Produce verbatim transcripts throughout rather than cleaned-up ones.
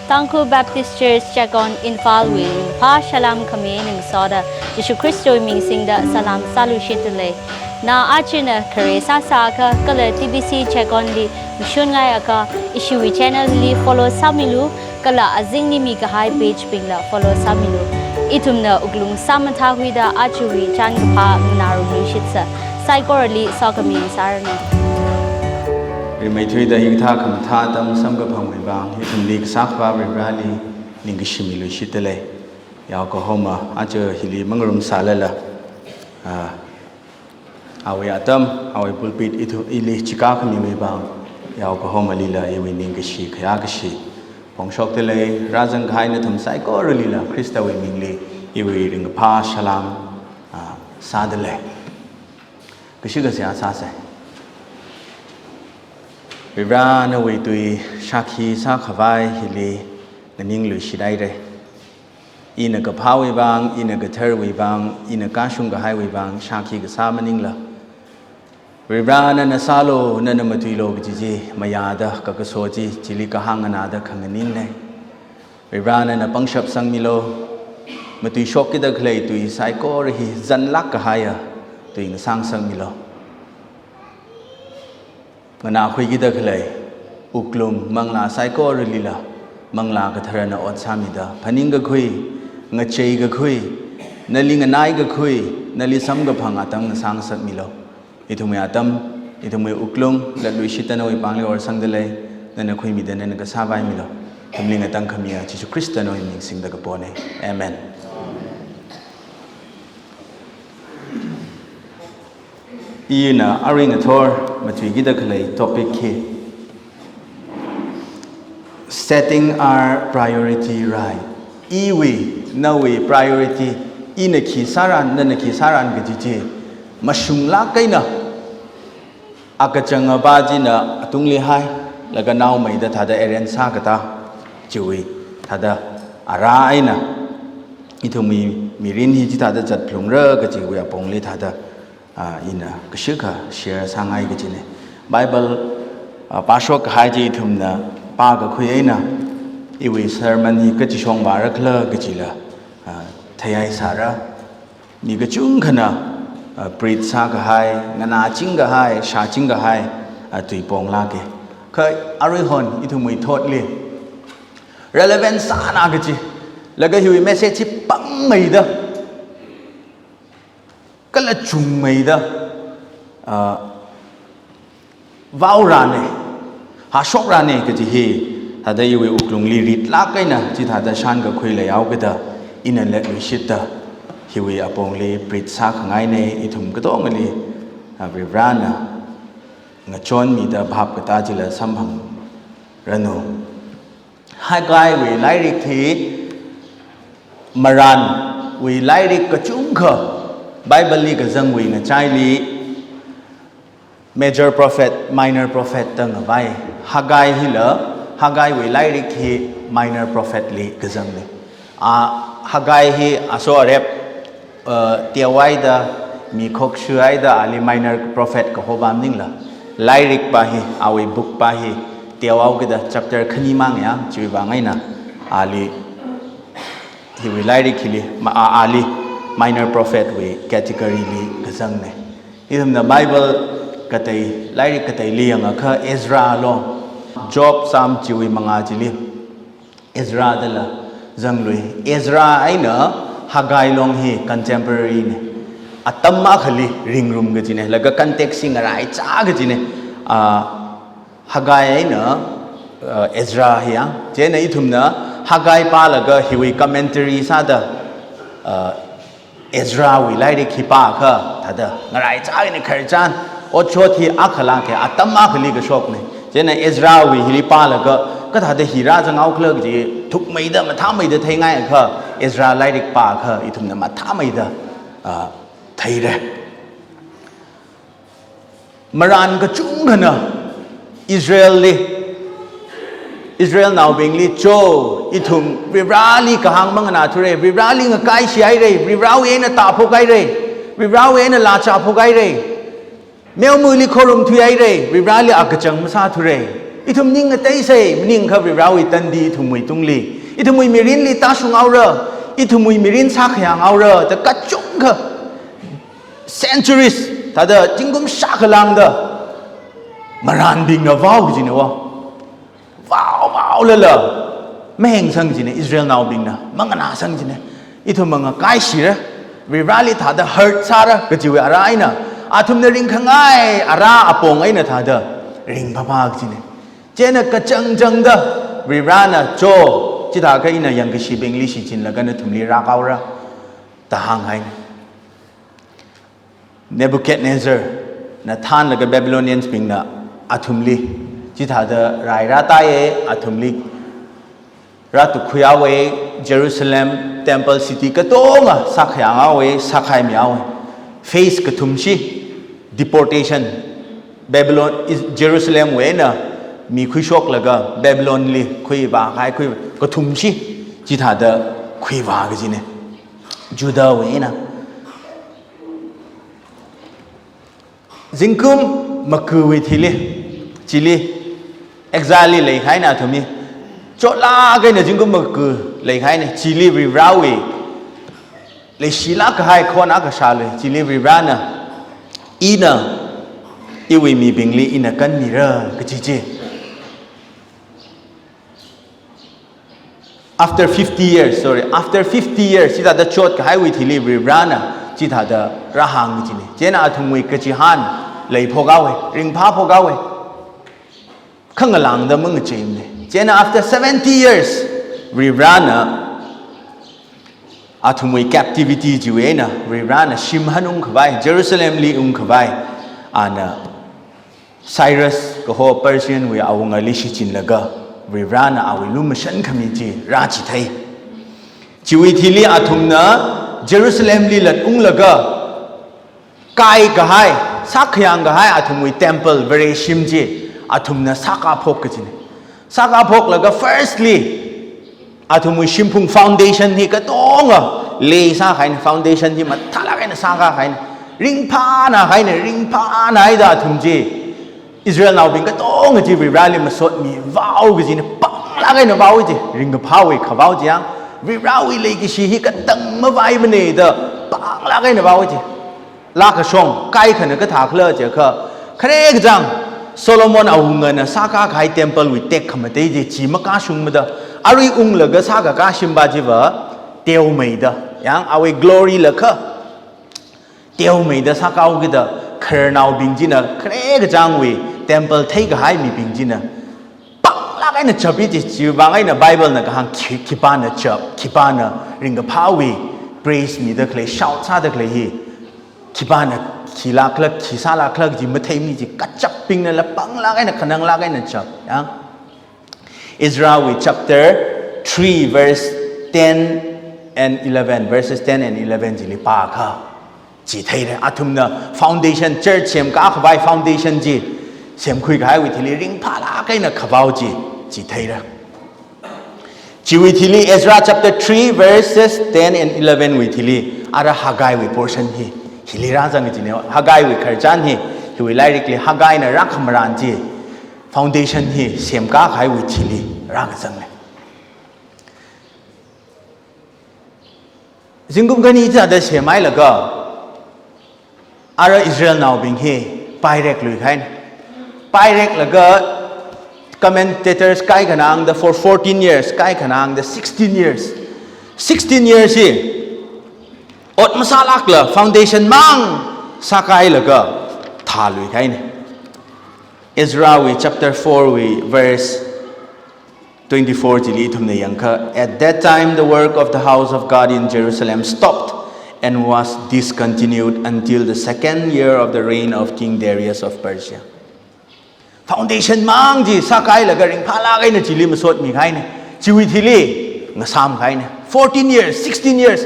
Tangkhul Baptist Church Checkon Imphal wui ringphā salam khami eina ngasoda Jishu Khristawui ming singda salam sāluishitdalei. Na ajana khare sāsāakha kala T B C Checkon li mashunngaiakha ishiwui channel li follow sāmilu, kala azingli mikahai page bingla follow sāmilu. Ithumna wuklung sāmathākhuida ajawui chānkaphā nganārumluishitsa. Saikorali sokhami sāranu. Rimeithuida hikathā khamathā atam samkaphangwui vang, ithumli kasā Akhava Varivarali ningkashi miluishitdalei. Yaokahoma aja hili mangarumsālala, ah, awui atam, awui pulpit ithu ili chikā khamiwui vang, yaokahomalila iwui ningkashi khayākashi phongshokdalei. Rāzangkahai nathum saikoralila Khristawui mingli iwui ringkaphā salam, ah, sādalei. Kashikha seihā sāsa. Varivara, nawui tui shākhi sākhavai hili nganingluishit haira. Ina kaphāwui vang, ina katharwui vang, ina kashung kahaiwui vang shākhi kasā maningla, Varivara, nana sālu, nana matuilu kaji chi mayāda kakaso chi, chili kahāng nganāda khanganingna. Varivara, nana pangshap sangmilu, matuishokkida khalei tui saikora hi zanlāk kahaiya tui ngasāngasakmilu. Nganākhuikida khalei wuklung manglā saikoralila Manglā Katharana ot sāmida phaningkakhui, ngacheikakhui, nali nganaikakhui, nali samkaphang atam ngasāngasakmilu. Ithumwui atam, ithumwui wuklung latluishitta nawui pāngli horsangdalei, nana khuimida nana kasāvaimilu. Ithumli ngatangkhamiya Jishu Khrista nawui ming singda kapona. Amen. Ina arui ngathor matuikida khalei topic hi, Setting Our Priority Right. Iwui, nawui priority, ina khi sāran, nana khi sāran kaji chi mashunglāk eina akachang apā china atungli hai, laga naomeida thāda arrange sākatā chiwui thāda arā eina ithumwui mirin hi chithāda zatphalungra kajiwui apongli thāda, ah, ina kashikha share sāngai kajina. Bible, ah, pāshok kahai chi ithumna pākakhui eina iwui sermon hi kachishong vārakhala kajila, ah, theihaisāra. Mi kachungkhana, ah, preach sākahai, nganāching kahai, shāching kahai, ah, tui ponglāka. Kha aruihon ithumwui thotli relevant sāna kaji, laga hiwui message hi pangmeida, kala chungmeida, ah, vaorane, hashokrane kaji hi, thāda iwui wuklungli ritlāk eina chithāda shānkakhui leihaokida ina latluishitta hiwui apongli preach sākhangaina. Ithum katongali, ah, Varivarana ngachonmida phap katā chila samphangranu. Haggaiwui lairik hi marānwui lairik kachungkha Bible li kazangwui ngachaili major prophet, minor prophet da ngavai. Haggai hila, Haggaiwui lairik hi minor prophet li kazangna. A, Haggai hi aso arep, uh, teohaida, mi khokshuihaida, ali minor prophet kahopa maningla, lairik pa hi, awui book pa hi teohaokida chapter khani mang ya, chiwui vang eina ali, hiwui lairik hili, ma-, a, ali minor prophet wui category li kazangna. Ithumna Bible katei, lairik kateili yangakha Ezra lo, Job, Psalm chiwui mangā chili Ezra dala zanglui. Ezra eina Haggai long hi contemporary na. Atam akhali ringrum kajina, laga context hi ngaraichā kajina. Ah, Haggai eina, ah, Ezra hi ya. Chieina ithumna Haggai pālaga hiwui commentary sāda, ah, Ezrawui lairik hi pākha, thāda ngaraichā eina khararchan, otshot hi akhala ke, atam akhali kashokna. Chieina Ezrawui hili pālaga, kathāda hi rāzanghaokhala kaji thukmeida, mathāmeida theingaiakha, Ezra lairik pākha, ithumna mathāmeida, ah, theira. Marān kachungkhana Israelli, Israelnaobingli, cho, ithum Varivarali kahāng manganāthura, Varivarali ngakaishihaira, Varivarawui eina tāphokhaira, Varivarawui eina lāchāphokhaira, meomali khorumthuihaira, Varivarali akachang masāthura. Ithum ning ngateisei, maningakha Varivarawui tandi ithumwui tungli, ithumwui mirinli tāshung haora, ithumwui mirin sākhayang haora, da kachungkha centuries, thāda zingkum shākha lāngda, marānbingna vao kajina vao. Vao, vaolala, mahengsang kajina, Israelnaobingna, manganāsang kajina. Ithum mangakaishira, Varivarali thāda hurt sāra, kajiwui ara eina, athumna ringkhangai, ara apong eina thāda, ringphāphā kajina. Chieina kachangchangda, Varivarana cho, chithākha ina yangkashibingli shichinlaga nathumli rākhaora, da hānghaina. Nebuchadnezzarna thānlaga Babylonians bingna athumli, chithāda rai rātāye, athumli rātukkhui haowe, Jerusalem, temple city katonga sākhayang haowe, sākhaimi haowe. Phase kathumshi, deportation, Babylon, is Jerusalemwui eina mi khuishoklaga Babylonli khuivākahai, khui kathumshi, chithāda khuivā kajina. Judahwui eina. Zingkum makuwui thili, chili, exile li leikahaina athumwui. Chotlāk eina zingkum maku leikahaina, chili Varivarawui leishilāk kahai khon akha shālui, chili Varivarana, ina, iwui mibingli ina kanmira, kaji chi. After fifty years, sorry, after fifty years, chithāda chotkahaiwui thili Varivarana, chithāda rāhāng kajina. Chieina athumwui kachihān leiphok haowe, ringphāphok haowe. Khangalāngda mangacheimana. Chieina after seventy years, Varivarana, athumwui captivity chiwui eina, Varivarana shim hanungkhavai, Jerusalemli ungkhavai, ana Cyrus kaho Persianwui awungali shichinlaga, Varivarana awui lumashan khami chi rāchithei. Chiwui thili athumna Jerusalemli latunglaga, kaikahai, sākhayang kahai athumwui temple Vareshim chi, athumna sākāphok kajina. Sākāphoklaga firstly, athumwui shimphung foundation hi katonga lay sākahaina, foundation hi mathālāk eina sākākahaina, ringphānākahaina, ringphānāhaida athum chi, Israelnaobing katonga chi Varivarali masotmi vao kajina, panglāk eina vao chi, ringkaphāwui khavao chi yang, Varivarawui leikashi hi katang mavaimana da, panglāk eina vao chi. Laa kashong, kaikhana kathākhala jiakha, khare kachang, Solomon awungana sākākahai temple wui tekhamatei chi, chi makāshungmada, arui unglaga sākakā shimba chiva, teomeida, yang awui glory lakha, teomeida sākāhaokida, khararnaobing china, khare kachangwui temple theikahai mibing china, panglāk eina chap chi, chiwui vang eina Bible na kahāng khi-, khipāna chap, khipāna ringkaphāwui praise mida khalei, shout sāda khalei hi, khipāna khilākhala, khi sālākhala chi matheimi chi, kachapbingnala panglāk eina khananglāk eina chap, yang. Ezrawui chapter three verse ten and eleven, verses ten and eleven chili pākha, chitheira. Athumna foundation, church semkākhavai foundation chi semkhuikahaiwui thili ringphālāk eina khavao chi, chitheira. Chiwui thili Ezra chapter three verses ten and eleven wui thili, ara Haggaiwui portion hi, hili rāzang kajina. Haggaiwui khararchan hi, hiwui lairikli Haggaina rākhamarān chi, foundation hi semkākahaiwui thili rākazangle. Zingkum khani thāda semhailaga, ara Israelnaobing hi pairekluikahaina. Paireklaga commentators kaikhana hāngda for fourteen years, kaikhana hāngda sixteen years. Sixteen years hi ot masālākla foundation mang sākailaga thāluikahaina. Ezrawui chapter four wui verse twenty-four chili ithumna yangakha, "At that time the work of the house of God in Jerusalem stopped and was discontinued until the second year of the reign of King Darius of Persia." Foundation mang chi sākailaga ringphālāk eina chili masotmikahaina. Chiwui thili ngasāmkahaina. Fourteen years, sixteen years,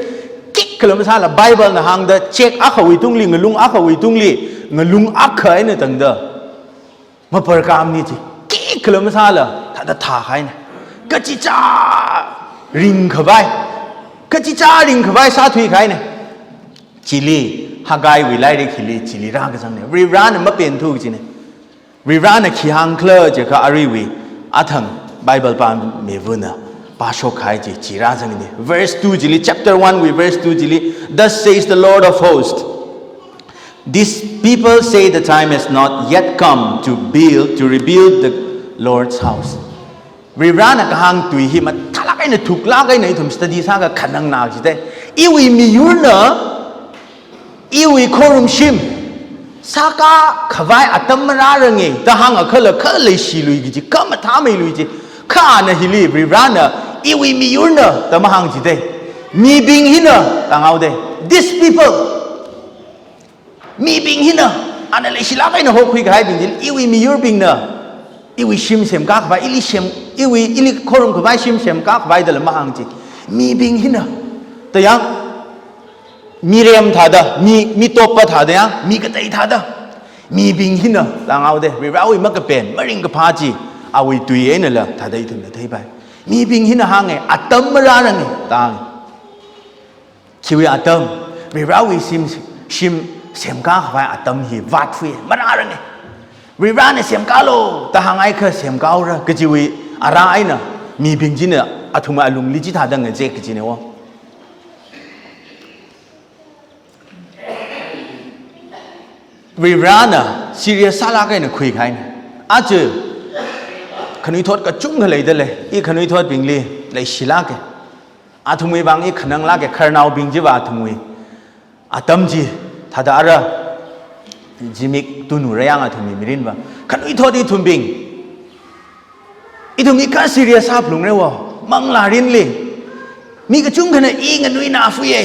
khikhala masāla Bible na hāngda check akhawui tungli, ngalung akhawui tungli, ngalung akha eina tangda mapar kamni chi, khikhala masāla, thāda thākahaina. Kachichā ringkhavai, kachichā ringkhavai sāthuikahaina. Chili, Haggaiwui lairik hili, chili rākazangne. Varivarana mapenthu kajina. Varivarana khi hāngkhala jiakha aruiwui Athang Bible pāmivana pāshok kahai chi, chi rāzangda. Verse two chili, chapter one wui verse two chili, "Thus says the Lord of hosts, these people say the time has not yet come to build, to rebuild the Lord's house." Varivarana kahāng tui hi mathālāk eina thuklāk eina ithum study sākha khanangnā jida. Iwui miyurna, iwui khorumshim sākā khavai atam marārange da hāngakhala, kha leishilui kaji, kha mathāmeilui kaji. Kha ana hili Varivarana, iwui miyurna da mahāng jida. Mibing hina da hānga haoda. These people. Mibing hina, ana leishilāk eina hokhui kahaibing chili, iwui miyurbingna, iwui shim semkā khavai, ili sem, iwui, ili khorum khavai shim semkā khavai dala mahāng chi. Mibing hina. Da yang, mirem thāda, mi, mi toppa thāda yang, mi katei thāda. Mibing hina, da hānga haoda, Varivarawui makapen, maringkaphā chi, awui tui einala, thāda ithumna theipai. Mibing hina hānge, atam marārange, da hānge. Khiwui atam, Varivarawui shim, shim semkā khavai atam hi vātfui, marārange. Varivarana semkālu da hāngakha semkāhaora kajiwui ara eina mibing china athum alungli chithāda ngazek kajine wo. Varivarana serious sālāk eina khuikahaina. Aja khanuithot kachungkha leidalei, i khanuithotbingli leishilāke. Athumwui vang i khananglāke, khararnaobing chiva athumwui atam chi thāda ara zimik tunu rāyang athumwui mirinva. Khanuithot ithumbing, ithum i kha serious sāphalungra wo, manglārinli. Mi kachungkhana i nganuinā fuye,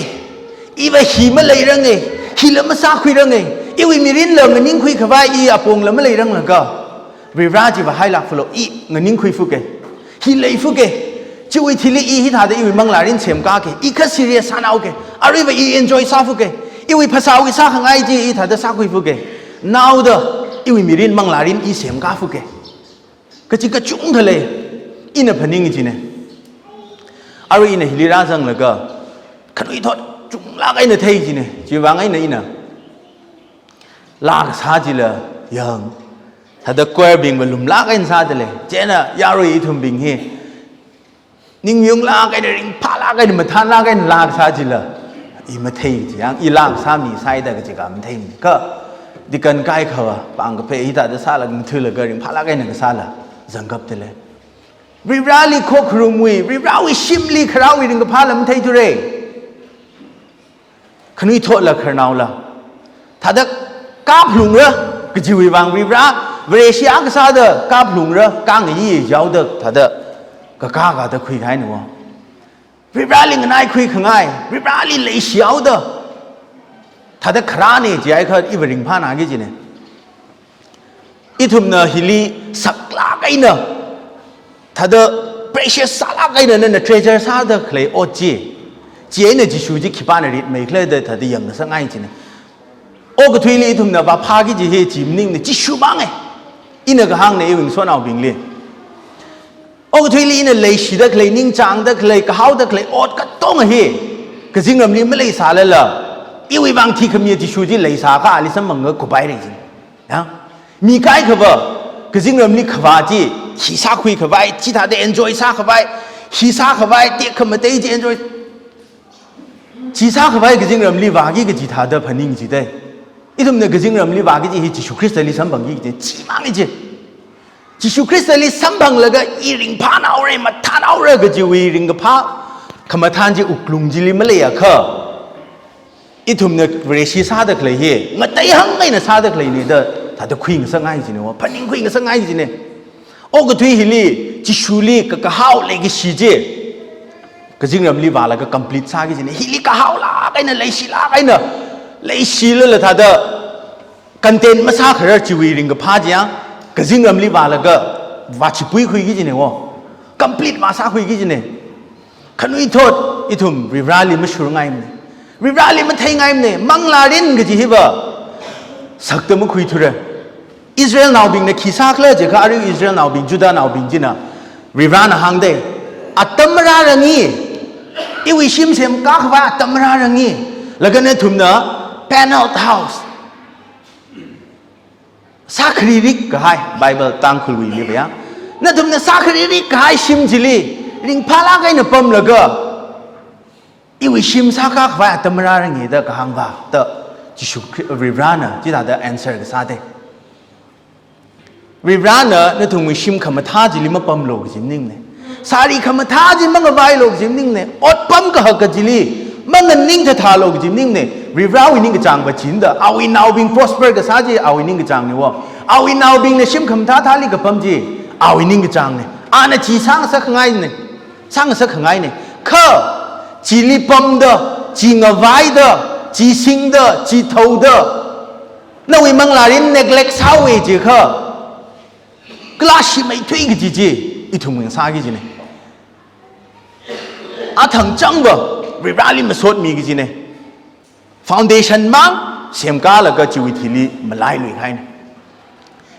iva hi maleirange, hila masākhuirange, iwui mirinla nganingkhui khavai i apongla maleiranglakha, Varivara chiva hailāk phalo, i nganingkhui fuke. Hi lei fuke. Chiwui thili i hithāda iwui manglārin semkāke. I kha serious sānaoke. Aruiva i enjoy sā fuke. Iwui phasāwui sākhangai chi i thāda sākhui fuke. Naoda iwui mirin manglārin i semkā fuke. Kachi kachungkha lei. Ina phaning kajine. Arui ina hili rāzanglaga khanuithot chunglāk eina thei kajine. Chiwui vang eina ina laa kasā chila yang, thāda choir bingva lumlāk eina sādalei. Chieina yarui ithumbing hi ningyunglāk eina, ringphālāk eina, mathānlāk eina laa kasā chila i mathei chi yang, i laa kasā mi sāida kaji kha matheimana. Kha deacon kaikhava pāng kaphei hithāda sālaga mathulaga ringphālāk eina kasāla zangkapdalei. Varivarali khokharumwui, Varivarawui shimli kharāwui ringkaphāla matheithure. Khanuithotla khararnaola thāda kāphalungra kajiwui vang Varivara, Vareshi akha sāda kāphalungra, kāngayi jihaoda thāda kakā kāda khuikahaina wo. Varivarali nganaikhui khangai, Varivarali leishihaoda thāda kharāne jiakha iva ringphānāki kajine. Ithumna hili saklāk eina, thāda precious sālāk eina nana treasure sāda khalei ot chi, chieina Jishu chi khipāna ritmeikhala da thāda yangngasakngai kajine. Okathuili ithumna vāphāki kaji hi chi maningna, Jishu mange. Ina kahāngna iwui ngasotnaobingli. Okathuili ina leishida khalei, ningchāngda khalei, kahaoda khalei ot katonga hi kazingramli maleisālala, iwui vang thikhamiya Jishu chi leisākha ali samphangakha kuphaira kajine. Ya? Mi kaikhava kazingramli khavā chi, hi sākhui khavai, chithāda enjoy sā khavai, hi sā khavai, tekhamatei chi enjoy chi sā khavai kazingramli vāki kaji thāda phaning jidalei. Ithumna kazingramli vāki kaji hi Jishu Khristali samphangki kaji chi mang kaji. Jishu Khristali samphanglaga i ringphānaora, mathānaora kajiwui ringkaphā khamathān chi wuklung chili maleiakha, ithumna Vareshi sāda khalei hi ngateihang eina sāda khaleine da thāda khuingasakngai kajine wo, phaningkhuingasakngai kajine. Okathui hili Jishuli kakahao leikashi chi kazingramli vālaga complete sāki kajine. Hili kahaolāk eina, leishilāk eina leishilala thāda content masākharar chiwui ringkaphā chi yang kazingramli vālaga vāchipuikhuiki kajine wo. Complete masākhuiki kajine. Khanuithot ithum Varivarali mashurngaimane. Varivarali matheingaimane. Manglārin kaji hiva sakta makhuithura. Israelnaobingna khi sākhala jiakha, arui Israelnaobing, Judahnaobing china Varivarana hāngdalei, atam marārange, iwui shim semkā khavai atam marārange. Laga nathumna paneled house, sākharirik kahai, Bible Tangkhulwuiliva ya, Nathumna sākhariri kahai shim chili ringphālāk eina pamlaga, iwui shim sākakhavai atam marārange da kahāngva, da Jishu Khri-, Varivarana chithāda answer kasā te. Varivarana nathumwui shim khamathā chili mapamlu kaji maningne. Sāri khamathā chi mangavailu kaji maningne. Otpam kahaka chili manganingthathālu kaji maningne. Varivarawui ningkachāngva chida, awui naobing prosper kasā chi awui ningkachāngne wo. Awui naobingna shim khamathāthāli kapam chi awui ningkachāngne. Ana chi sāngasakkhangaine. Sāngasakkhangaine. Kha chili pamda, chi ngavaida, chi singda, chi thaoda, nawui manglārin neglect sāhaowe jiakha, kala shimeithui kaji chi ithum ngasāki kajine. Athang changva Varivarali masotmi kajine. Foundation mang semkalaga chiwui thili malailuihaine.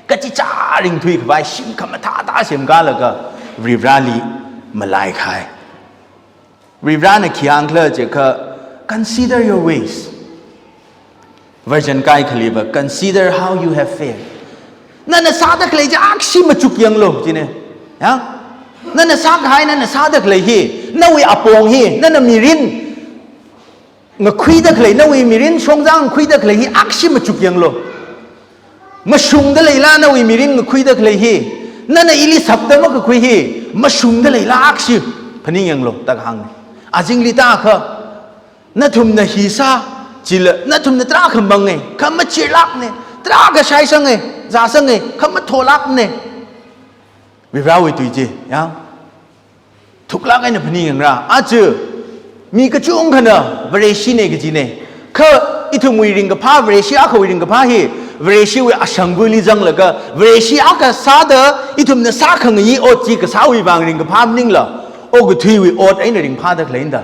Kachichā ringthuikhavai shim khamathāthā semkalaga Varivarali malaikhai. Varivarana khi hāngkhala jiakha, "Consider your ways." Version kaikhaliva, "Consider how you have failed." Nana sāda khalei chi akhashi machuk yanglu, jine. Ya? Nana sākahai, nana sāda khalei hi, nawui apong hi, nana mirin ngakhuida khalei, nawui mirin shongzang ngakhuida khalei hi akhashi machuk yanglu. Mashungda leila nawui mirin ngakhuida khalei hi, nana ili sapda makakhui hi, mashungda leila akhashi phaning yanglu, da kahāngne. Azingli tākha, nathumna hi sā, chila, nathumna tarākha mange, kha machirlākne, tarākha shaisange, zāsange, kha matholākne. Varivarawui tui chi, ya. Thuklāk eina phaning yangra, aja, mi kachungkhana Vareshine kajine. Kha ithumwui ringkaphā, Vareshi akhawui ringkaphā hi, Vareshiwui ashangvali zanglaga, Vareshi akha sāda, ithumna sākhangayi ot chi kasāwui vang ringkaphā maningla, okathuiwui ot eina ringphāda khaleina da.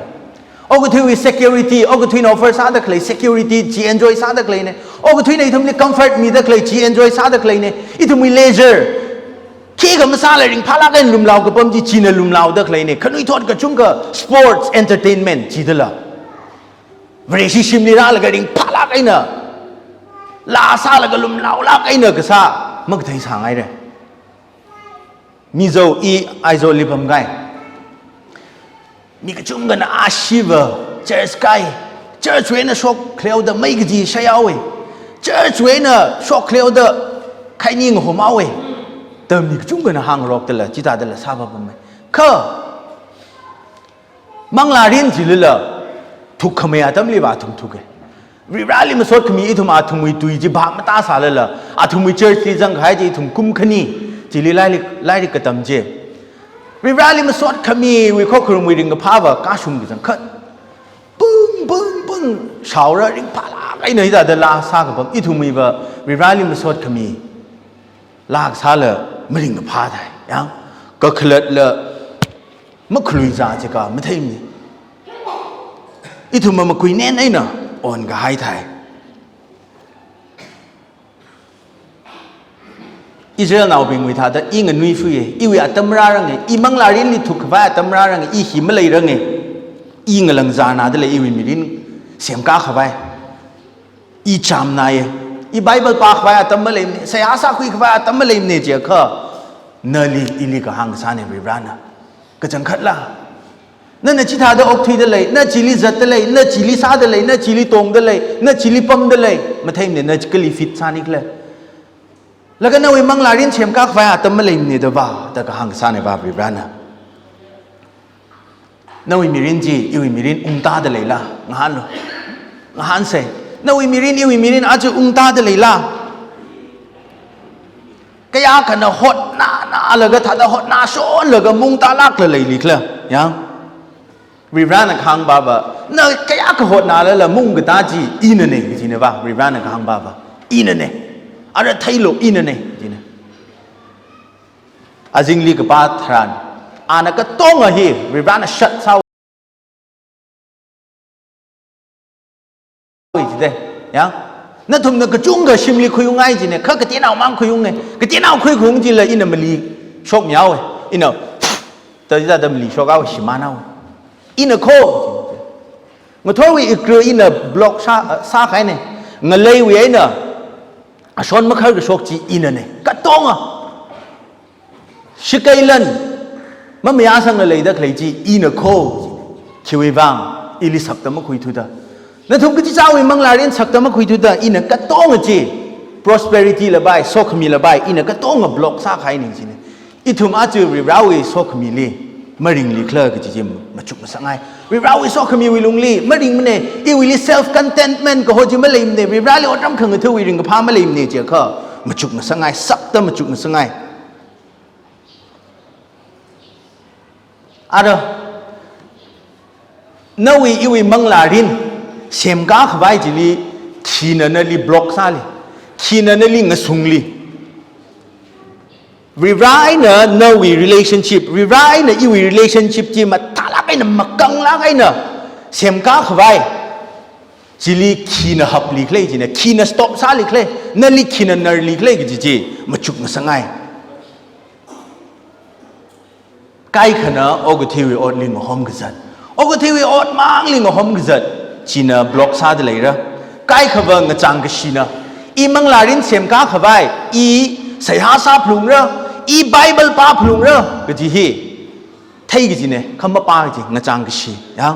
Okathuiwui security, okathuina offer sāda khalei security chi enjoy sāda khaleine. Okathuina ithumli comfort mida khalei chi enjoy sāda khaleine. Ithumwui leisure, khikha masāla ringphālāk eina lumlao kapam chi, china lumlaoda khaleine. Khanuithot kachungkha sports, entertainment chidala, Vareshi shimli rālaga ringphālāk eina, laa sālaga lumlaolāk eina kasā makathei sāngaire. Mizo, i Aizawl li pamkahai mi kachungkhana ashiva church kai, church wui eina shok khaleoda mei kaji shaihaowe, church wui eina shok khaleoda khaini ngahomhaowe, da mi kachungkhana hāngrokdala, chithādala sāpapame. Kha manglārin chilila thukkhamei atamliva athum thuke. Varivarali masotkhami ithum athumwui tui chi bhap matāsālala, athumwui church li zangkahai chi ithum kum khani chili lairik, lairik katam chi. Varivarali masotkamiwui khokharumwui ringkaphāva kashung kachangkhat pung, pung, pung shaora ringphālāk eina hithāda laa sākapam, ithumwuiva Varivarali masotkhami laa kasāla maringkaphā thai, ya. Kakhalatla makhaluiza jiakha matheimane. Ithumva makuinen eina onkahai thai. Israelnaobingwui thāda i nganuifuiye, iwui atam rārange, i manglārinli thukkhavai atam rārange, i hi maleirange, i ngalangzarnada lei, iwui mirin semkakhavai. I chamnaiye, i Bible pākhavai atam maleimane, seihā sākhuikhavai atam maleimane jiakha, nali ili kahāng kasāne Varivarana. Kachangkhatla, nana chithāda okthuida lei, na chili zatda lei, na chili sāda lei, na chili tongda lei, na chili pamda lei, matheimane, na kali fit sāni khala. Laga nawui manglārin semkakhavai atam maleimane da va, da kahāng kasāne va Varivarana. Nawui mirin chi iwui mirin ungtāda leila, ngahānlu. Ngahānse. Nawui mirin iwui mirin aja ungtāda leila. Kayākhana hotnanalaga thāda hotnashonlaga maungtālākla leili khala, ya. Varivarana kahāngva va, na kayākha hotnalala maungkatā chi inane, kajine va, Varivarana kahāngva va, inane. Ara theilu, inane, kajine. Azingli kapā tharan, ana katonga hi Varivarana shat sāhaowe jide, ya. Nathumna kachungkha shimli khuiunghai jine, kha kateonao mang khuiunge, kateonao khuikhaung chila ina mali shokmihaowe, ina, ta jida mali shokhaowe, shimānhaowe. Ina kho, ngathorwui ikra ina block sā, sākahaine, ngaleiwui eina ashon makhar kashok chi inane, katonga. Shakeilan mamayāsangla leida khalei chi ina kho, khiwui vang ili sakta makhuithuda. Nathum kachichāwui manglārin sakta makhuithuda, ina katonga chi prosperity la bai, sokhami la bai, ina katonga block sākhaini chine. Ithum aja Varivarāwui sokhamili maringlikhala kaji chi machuk ngasakngai. Varivarāwui sokhamiwui lungli maringmane, iwuili self contentment kaho chi maleimane, Varivarāli otram khangatha̱wui ringkaphā maleimane jiakha machuk ngasakngai, sakta machuk ngasakngai. Ara, nawui iwui manglārin semkā khavai chili khina nali block sāli, khina nali ngasungli. Varivarā eina nawui relationship, Varivarā eina iwui relationship chi mathālāk eina, makanglāk eina semkā khavai chili khina haplikhala chine, khina stop sālikhala, nali khina narlikhala kaji chi machuk ngasakngai. Kaikhana okathuiwui otli ngahom kazat, okathuiwui ot mangli ngahom kazat, china block sāda leira. Kaikhava ngachang kashina, i manglārin semkā khavai, i seihā sāphalungra, i Bible pāphalungra kaji hi thei kajine, kha mapā kaji, ngachang kashi, ya.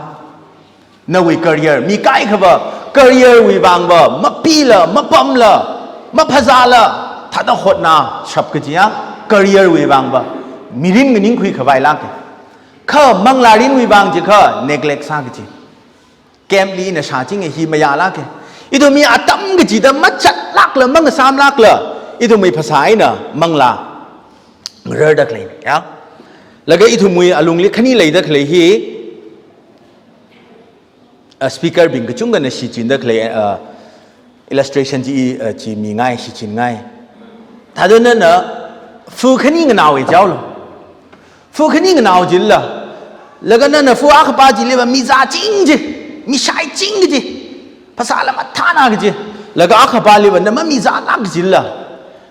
Nawui career, mi kaikhava career wui vangva mapila, mapamla, maphazāla, thāda hotnashap kaji ya, career wui vangva mirin nganingkhui khavai lāka. Kha manglārinwui vang jiakha neglect sā kaji. Camp li ina shāchinga hi mayālāka. Ithumwui atam kachida machatlākla, mangasāmlākla, ithumwui phasā eina manglā ngararda khalei, ya. Laga ithumwui alungli khani leida khalei hi, ah, speaker bing kachungkhana shichinda khalei, ah, illustration chi, ah, chi mingai, shichinngai. Thāda nana fu khani nganao jihaolu. Fu khani nganao jilala, laga nana fu akhapa chiliva mizāching kaji, mishaiching kaji, phasāla mathāna kaji, laga akhapaliva na mamizālāk kajilala,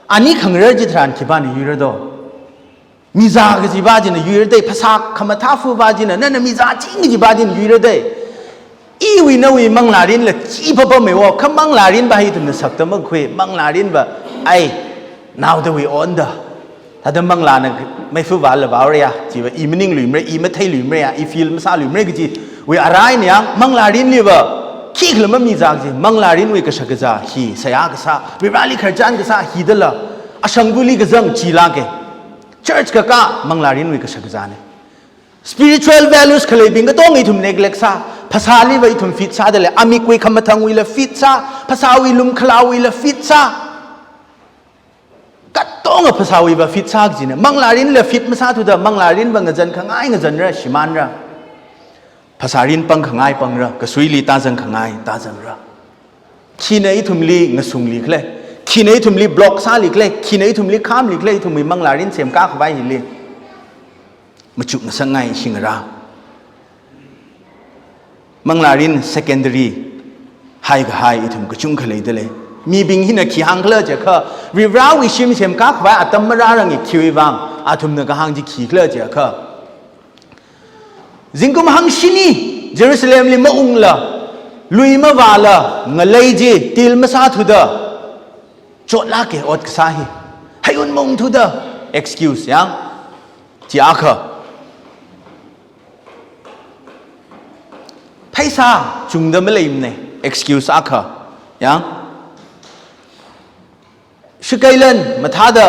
ani khangarar chitharan khipāna yuira do? Mizā kajipa china yuira dei, phasā khamathā fupa china, nana mizāching kajipa china yuira dei. Iwui nawui manglārinla chi papamei wo, kha manglārinva hi ithumna sakta makhui, manglārinva, ai, naodawui onda. Thāda manglāna meifuva la vaoraya, chiva i maningluimara, i matheiluimara ya, i feel masāluimara kajiwui arai eina yang, manglārinliva khikhala mamizā kaji, manglārinwui kashakazā hi seihā kasā, Varivarāli khararchan kasā hidala, ashangvali kazang chilāka. Church kakā manglārinwui kashakazāna. Spiritual values khaleibing katonga ithum neglect sā, phasāliva ithum fit sāda lei, amikwui khamathangwuila fit sā, phasāwui lumkhalaowuila fit sā. Katonga phasāwuiva fit sā kajina, manglārinla fit masāthuda, manglārinva ngazan khangai ngazanra, shimānra. Phasārin pang khangai pangra, kasuili tāzang khangai tāzangra. Khina ithumli ngasunglikhala, khina ithumli block sālikhala, khina ithumli khamlikhala, ithumwui manglārin semkā khavai hili. Machuk ngasakngai shingra. Manglārin secondary haikahai ithum kachungkha leida lei. Mibing hina khi hāngkhala jiakha, Varivarāwui shim semkā khavai atam marārangi khiwui vang, athumna kahāng chi khikhala jiakha, zingkum hangshini Jerusalemli maungla, lui mavāla, ngalei chi til masāthuda, chotlāka ot kasā hi. Haiun maungthuda, excuse yang, chi akha. Pheisā chungda maleimana, excuse akha. Yang, shakeilan mathāda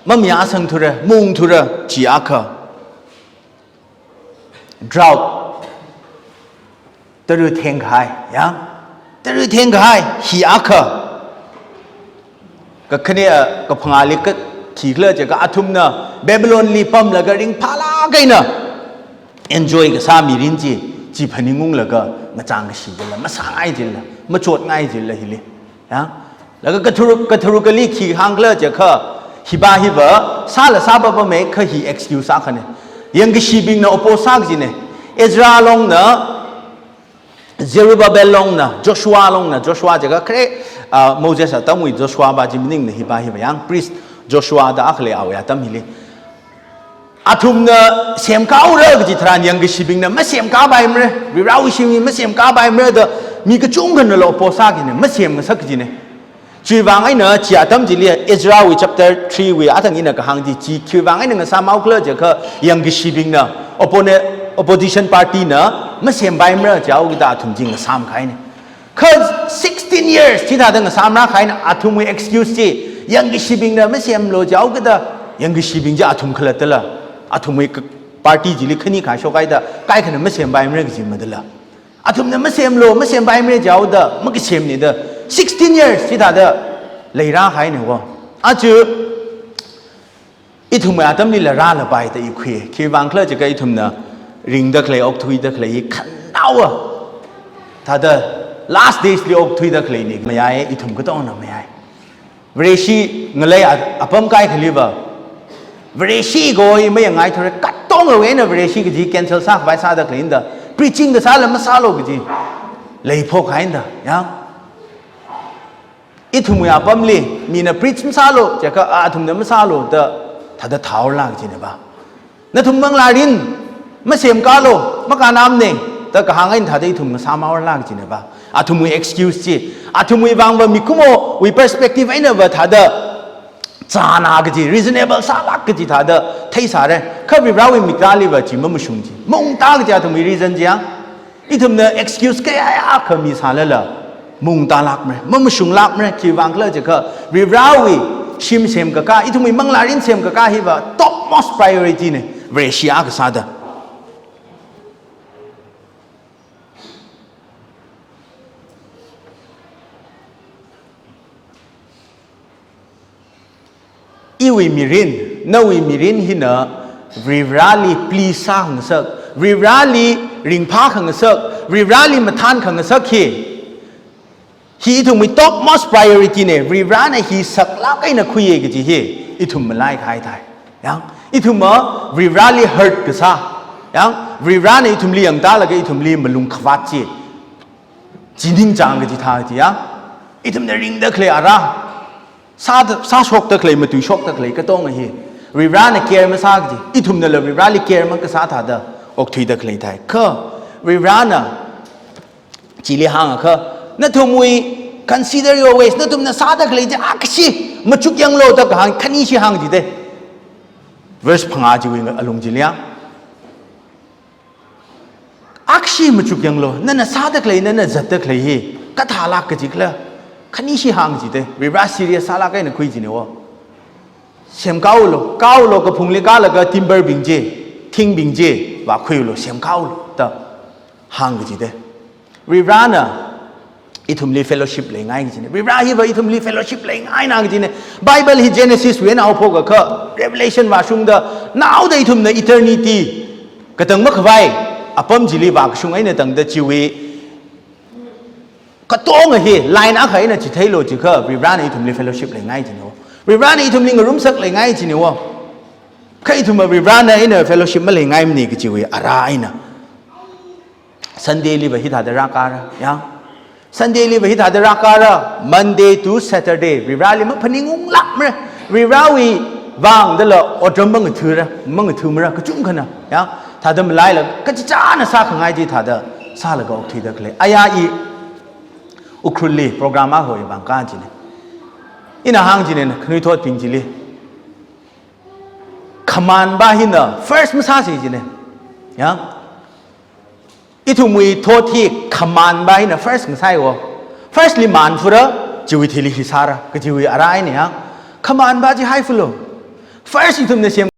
mamayāsangthura, maungthura, chi akha. Drought. Tara thengkahai, ya. Tara thengkahai, hi akha. Kakhane, ah, kaphangāli ka khikhala jiakha athumna Babylonli pamlaga ringphālāk eina enjoy kasā mirin chi, chi phaningunglaga ngachang kashi jila, masāngai jila, machotngai jila hili. Ya. Laga katharuk, katharukali khi hāngkhala jiakha, hiva hiva, sāla sā papamei kha hi excuse akhana. Yangkashibingna oppose sā kajina. Ezra longna, Zerubbabel longna, Joshua longna, Joshua jiakha khare, ah, Moses atamwui Joshua va chi maningna hiva hiva yang, priest Joshua da akha lei awui atam hili. Athumna semkāura kaji tharan yangkashibingna masemkāpaimara, Varivarāwui shimli masemkāpaimara da mi kachungkhanala oppose sā kajina, masemngasak kajina. Chiwui vang eina chi atam chili Ezra wui chapter three wui athang ina kahāng chi, chi khiwui vang eina ngasāmhaokhala jiakha yangkashibingna, oppone-, opposition party na masempaimara jihaokida athum chi ngasāmkahaina. Kha sixteen years chithāda ngasāmrākahaina, athumwui excuse chi yangkashibingna masemlu jihaokida, yangkashibing chi athum khalattala, athumwui k-, party chili khani kashokhaida kaikhana masempaimara kaji madala. Athumna masemlu, masempaimara jihaoda makasemnida sixteen years chithāda leirākahaina wo. Aja ithumwui atamlila rālapai da i khui. Khiwui vangkhala jiakha ithumna ringda khalei, okthuida khalei hi khanaowa thāda last days li okthuida khaleina, mayai, ithum katongna mayai. Vareshi ngalei a-, apam kaikhaliva, Vareshi kaho mayangngaithura, katongawui eina Vareshi kaji cancel sākhavai sāda khaleina da, preaching kasāla masālu kaji leiphokhaina da, ya. Ithumwui apamli mina preach masālu jiakha, a, athumna masālu da thāda thaorala kajina ba. Nathum manglārin masemkalu, makānamna da kahāng eina thāda ithum ngasāmhaorala kajina ba. Athumwui excuse chi, athumwui vangva mikumowui perspective einava thāda chāna kaji, reasonable sālāk kaji thāda theisāra. Kha Varivarawui miktāliva chi mamashung chi. Maungtā kaji athumwui reason chi ya. Ithumna excuse kayākha misālala maungtālākmara, mamashunglākmara. Khiwui vangkhala jiakha Varivarawui shim semkakā, ithumwui manglārin semkakā hiva topmost priority na, Vareshi akha sāda. Iwui mirin, nawui mirin hina Varivarali please sākhangasak, Varivarali ringphākhangasak, Varivarali mathānkhangasak hi, hi ithumwui topmost priority na, Varivarana hi saklāk eina khuiya kaji hi ithum malaikahai thai. Yang, ithumva Varivarali hurt kasā, yang, Varivarana ithumli yangtālaga ithumli malung khavāt chi, chi ningchāng kaji thā chi ya. Ithumna ringda khalei ara, sāda, sāshokda khalei, matuishokda khalei katonga hi Varivarana care masā kaji, ithumnala Varivarali care makasā thāda okthuida khalei thai. Kha Varivarana chili hāngakha, nathumwui, consider your ways, nathumna sāda khalei chi akhashi machukyanglu da kahāng khanishi hāng jida. Verse phangā chiwui alung chili ya. Akhashi machukyanglu, nana sāda khalei, nana zatda khalei hi kathālāk kajikhala, khanishi hāng jida. Varivara serious sālāk eina khui jina wo. Semkaolu, kaolu, kaphungli kālaga timber bing chi, thingbing chi vākhuilu, semkaolu da hāng kajida. Varivarana ithumli fellowship leingai kajina. Varivara hiva ithumli fellowship leingaina kajina. Bible hi Genesis wui eina haophoka kha Revelation vāshungda, naoda ithumna eternity katang makhavai apam chili vākashung eina tangda chiwui katonga hi line akha eina chitheilu jiakha Varivarana ithumli fellowship leingai jina wo. Varivarana ithumli ngarumsak leingai jina wo. Kha ithumva Varivarana eina fellowship maleingaimana kajiwui ara eina Sunday liva hithāda rākāra, ya. Sunday liva hithāda rākāra, Monday to Saturday, Varivarali maphaningunglākmara, Varivarawui vang dala otram mangathura, mangathumara, kachungkhana, ya. Thāda malaila, kachichāna sākhangai chi thāda sālaga okthuida khalei. Aya i Ukhrulli program akha wui vang kā jina. Ina hāng jina, khanuithotbing chili. Khamānva hina first masāsi jina. Ya. Ithumwui thot hi khamānva hina first ngasāi wo. First li mānfura, chiwui thili hi sāra, kajiwui ara eina ya. Khamānva chi haifulu. First ithumna sem